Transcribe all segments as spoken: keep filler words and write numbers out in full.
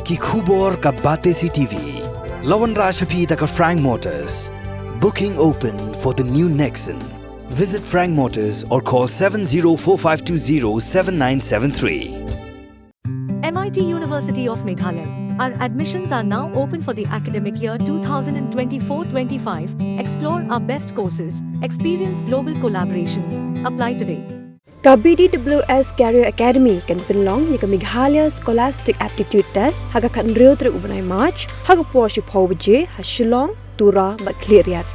Ki khubor ka Batesi T V. La wanrah sha phi da ka Frank Motors. Booking open for the new Nexon. Visit Frank Motors or call seven zero four five two zero seven nine seven three. M I T University of Meghalaya. Our admissions are now open for the academic year two thousand twenty-four twenty-five. Explore our best courses, experience global collaborations. Apply today. Ka B D W S Career Academy kan pynlong ïa ka Meghalaya Scholastic Aptitude Test ha ka khathynriew tarik u bnai March ha ka por shiphew baje ha Shillong, Tura bad Khliehriat.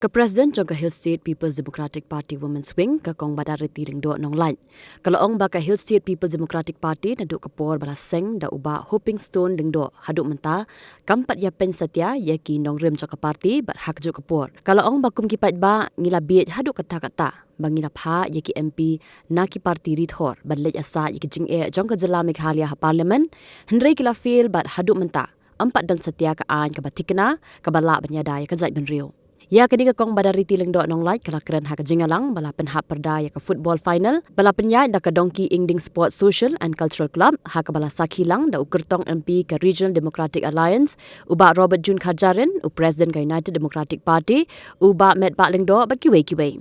Ka President jong ka Hill State People's Democratic Party Women's Wing, ka Kong Badariti Lyngdoh Nonglait, ka la ong ba ka Hill State People's Democratic Party naduh ka por ba la seng da u Bah Hopingstone Lyngdoh haduh mynta kam pat ïa pynsatia ïa ki nongrim jong ka party bad ha kajuh ka por ka la ong ba kum ki paidbah ngi la bieit haduh katta katta ba ngi la phah ïa ki M P na ki party rithor ban leit ïasaid ïa ki jingeh jong ka jylla Meghalaya ha Parliament, hynrei ki la fail bad haduh mynta ym pat don satia ka aiñ kaba thikna kaba lah ban ïada ïa ka jaitbynriew. Ïa kane ka Kong Badariti Lyngdoh Nonglait ka la kren ha ka jingïalang ba la pynhap pyrda ïa ka football final ba la pynïaid da ka Dongki Ingding Sports Social and Cultural Club ha kaba la sakhi lang da u kyrtong M P ka Regional Democratic Alliance, u Bah Robert June Kharjahrin, u President ka United Democratic Party, u Bah Metbah Lyngdoh bad kiwei kiwei.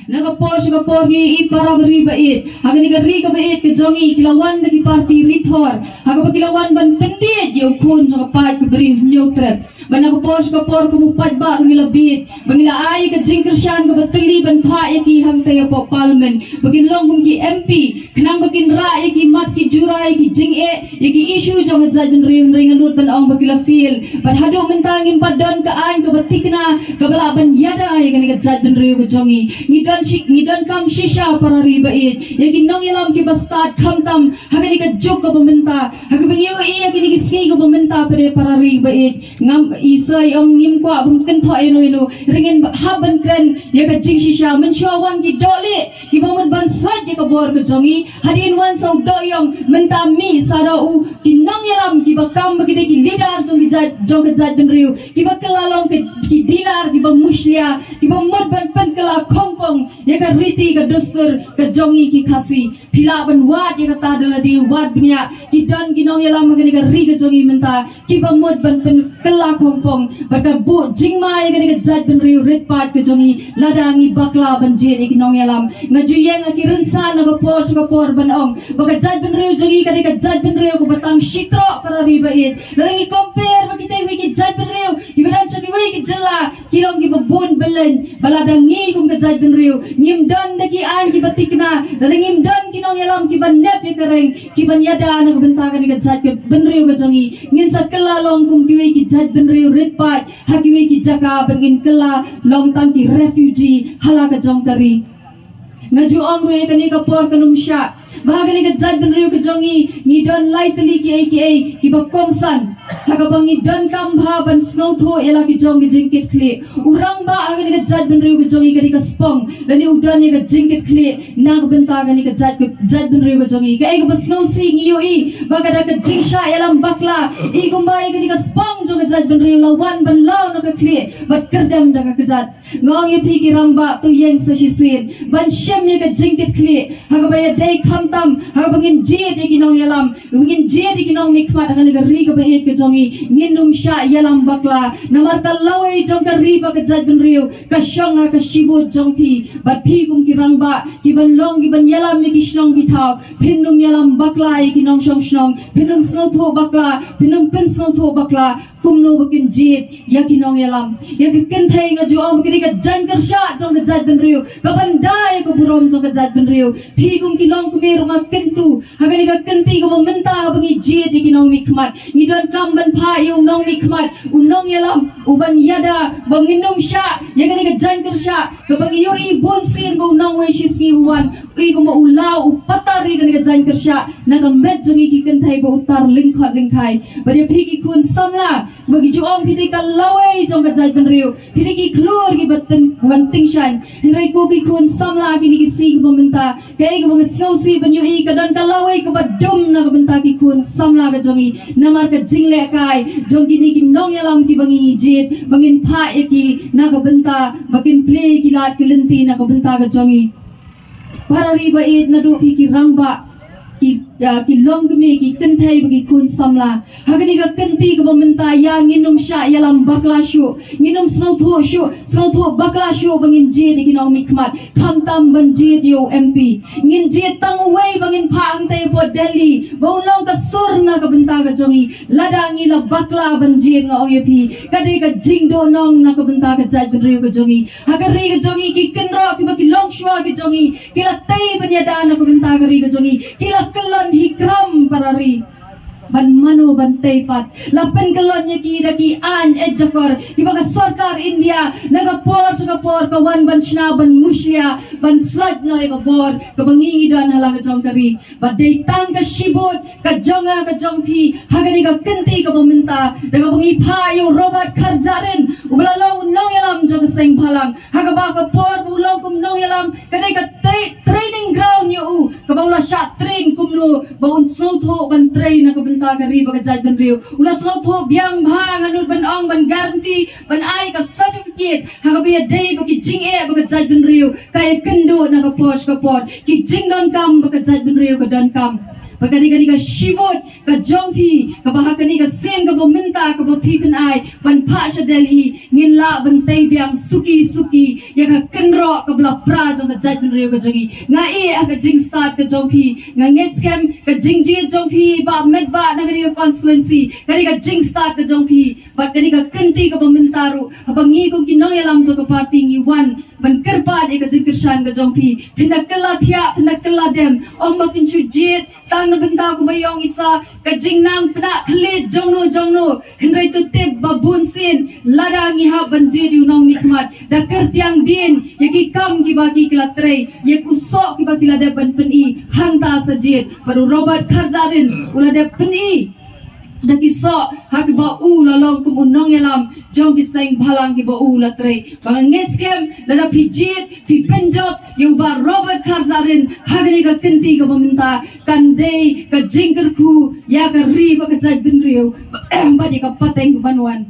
Na ka por sha ka por ngi i para bari ba ïeit ha kane ka ri kaba ïeit ka jong ngi, ki la wan da ki party rithor ha kaba ki la wan ban pynbieit ïa u khun jong ka paid ka bri Hynñiewtrep. Ba na ka por sha ka por kum u paidbah ngi la bieit ba ngi la ai ka jingkyrshan kaba tylli ban phah ïa ki hangta hapoh Parliament ba kin long kum ki M P, khnang ba kin rah ïa ki mat ki jura ïa ki jingeh ïa ki issue jong ka jaitbynriew, hynrei nga nud ban ong ba ki la fail. Bad haduh mynta ngim pat don ka aiñ kaba thikna kaba lah ban ïada ïa kane ka jaitbynriew ka jong ngi. Ngi don shi, ngi donkam shisha para ri ba ïeit ïa ki nongïalam kiba stad khamtam ha kane ka juk kaba mynta, ha kaba ngi ïohi ïa kine ki sngi kaba mynta pat de para ri ba ïeit. Ngam, i sa i ong ngim kwah ban kynthoh ïano ïano, hynrei ngin hap ban kren ïa ka jingshisha. Mynshuwa wan ki dohlieh kiba mut ban sot ïa ka bor ka jong ngi. Hadien wan sa u dohïong, mynta mih sa da u ki nongïalam kiba kam ba ki dei ki leader jong ki jait, jong ka jaitbynriew, kiba kylla long ki, ki dealer kiba mushlia, kiba mut ban pynkylla khongpong ïa ka riti ka dustur ka jong ngi ki Khasi. Phi lah ban wad ïa kata da lade, wad bniah. Ki don ki nongïalam ha kane ka ri ka jong ngi mynta kiba mut ban pynkylla khongpong bad ka buh jingma ïa kane ka jaitbynriew rit paid ka jong ngi lada ngi bakla ban jied ïa ki nongïalam. Nga ju ïeng ha ki rynsan na ka por sha ka por ban ong ba ka jaitbynriew jong ngi ka dei ka jaitbynriew kaba tang shitroh para ri ba ïeit. Lada ngi compare bad kita kiwei ki jaitbynriew kiba don sha kiwei ki jylla, ki long kiba bun bylliñ. Ba lada ngi kum ka jaitbynriew ngim don da ki aiñ kiba thikna, lada ngim don ki nongïalam kiba nep ïa ka reng, kiban ïada na ka bynta kane ka jait ka bynriew ka jong ngi, ngin sa kylla long kum kiwei ki jaitbynriew rit paid ha kiwei ki jaka, ba ngin kylla long tang ki refugee ha la ka jong ka ri. Nga ju ong ruh ïa kane ka por kan ym shah ba ha kane ka jaitbynriew ka jong ngi ngi don lai tylli kiei kiei kiba kongsan ha kaba ngi donkam bha ban sngewthuh ïa la ki jong ki jingkitkhlieh. U rangbah ha kane ka jaitbynriew ka jong ngi ka dei ka spong lane u don ïa ka jingkitkhlieh na ka bynta kane ka jait, ka jaitbynriew ka jong ngi. Kaei kaba sngewsih ngi ïohi ba ka da ka jingshah ïalam bakla, i kumba ïa kane ka spong jong ka jaitbynriew la wan ban law na ka khlieh bad kyrdem da ka kjat. Nga ong ïa phi ki rangbah, to ïeng sa shisien ban shem ïa ka jingkitkhlieh ha kaba ïadei khamtam ha kaba ngin jied ïa ki nongïalam, kaba ngin jied ïa ki nongmihkhmat ha kane ka ri kaba ïeit ka jong ngi. Ngin ym shah ïalam bakla namar ka lawei jong ka ri bad ka jaitbynriew ka shong ha ka shibun jong phi. Bad phi kum ki rangbah kiban long kiban ïalam ïa ki shnong ki thaw, phin ym ïalam bakla ïa ki nongshong shnong, phin ym sngewthuh bakla, phin ym pynsngewthuh bakla. Kumno ba kin jied ïa ki nongïalam? Ïa ka kynthei nga ju ong ba ka dei ka jaiñkyrshah jong ka jaitbynriew, kaban da ïa ka burom jong ka jaitbynriew. Phi kum ki longkmie ruh nga kyntu ha kane ka kynti kaba mynta, haba ngi jied ïa ki nongmihkhmat, ngi donkam ban phah ïa u nongmihkhmat, u nongïalam, u ban ïada ba ngin ym shah ïa kane ka jaiñkyrshah kaba ngi ïohi bunsien ba u nongwei shisngi u wan, i kumba u law, u patar ïa kane ka jaiñkyrshah na ka met jong ngi ki kynthei ba u tar lyngkhot lyngkhai. Bad ïa phi ki khun samla, ba ki ju ong phi dei ka lawei jong ka jaitbynriew, phi dei ki khlur kiba tyn, ban tyngshaiñ. Hynrei ko ki khun samla, kine ki sngi kiba mynta, kaei kaba nga sngewsih ban ïohi, ka don ka lawei kaba dum na ka bynta ki khun samla ka jong ngi namar ka jinglehkai jong kine ki nongïalam kiba ngi jied ba ngin phah ïa ki na ka bynta ba kin plie ki lad ki lynti na ka bynta ka jong ngi. Para ri ba ïeit, naduh phi ki rangbah, ki Ïa ki longkmie, ki kynthei bad ki khun samla, ha kane ka kynti kaba mynta, ïa ngin ym shah ïalam bakla shuh, ngin ym sngewthuh shuh, sngewthuh bakla shuh ba ngin jied ïa ki nongmihkhmat, khamtam ban jied ïa u M P. Ngin jied tang uwei ba ngin phah hangtei hapoh Delhi, ba un long ka sur na ka bynta ka jong ngi. Lada ngi la bakla ban jied, nga ong ïa phi, ka dei ka jingduhnong na ka bynta ka jaitbynriew ka jong ngi. Ha ka ri ka jong ngi, ki kynroh kiba ki longshuwa ki jong ngi ki la tei ban ïada na ka bynta ka ri ka jong ngi, ki la kyllon hi kram para ri. Ban mano ban tei pat? La pynkyllon ïa ki da ki aiñ eh jakor kiba ka sorkar India na ka por sha ka por ka wan ban shna ban mushlia, ban slait noh ïa ka bor kaba ngi ngi don ha la ka jong ka ri. Ba dei tang ka shibut ka jong nga ka jong phi ha kane ka kynti kaba mynta, da kaba ngi phah ïa u Robert Kharjahrin, uba la long u nongïalam jong ka seng bhalang. Ha kaba ka por ba u long kum nongïalam, ka dei ka tra-, training ground ïa u, kaba u la shah train kumno ba un sngewthuh ban trei na ka bynta ka ri bad ka jaitbynriew. U la sngewthuh biang bha ngan nud ban ong, ban guarantee, ban ai ka certificate ha kaba ïadei bad ki jingeh bad ka jaitbynriew. Ka ïakynduh na ka por sha ka por, ki jingdonkam bad ka jaitbynriew ka donkam. Bad ka dei, ka dei ka shibut ka jong phi, kaba ha kane ka sien kaba mynta kaba phi pynai ban phah sha Delhi, ngin lah ban tei biang suki suki ïa ka kynroh kaba la pra jong ka jaitbynriew ka jong ngi. Nga ïeh ha ka jingstad ka jong phi, nga ngeit skhem ka jingjied jong phi, Bah Metbah, na kane ka constituency, ka dei ka jingstad ka jong phi. Bad ka dei ka kynti kaba mynta ruh, haba ngi kum ki nongïalam jong ka party ngi wan ban kyrpad ïa ka jingkyrshan ka jong phi, phin da kylla thiah, phin da kylla dem, ym ba phin shu jied tang na bynta, kumba ong isa, ka jingnang pynah thylliej jongno jongno. Hynrei to tip ba bunsien lada ngi hap ban jied ïa u nongmihkhmat, da kyrtiang dien ïa ki kam kiba ki la trei, ïa u soh kiba ki la dep ban pyni, hangta sa jied. Bad u Robert Kharjahrin u la dep pyni da ki soh ha kiba u la long kum u nongïalam jong ki seng bhalang kiba u la trei. Ba nga ngeit skhem lada phi jied, phi pynjop ïa u Bah Robert Kharjahrin ha kane ka kynti kaba mynta, kan dei ka jingkyrkhu ïa ka ri bad ka jaitbynriew bad ïa ka pateng ka ban wan.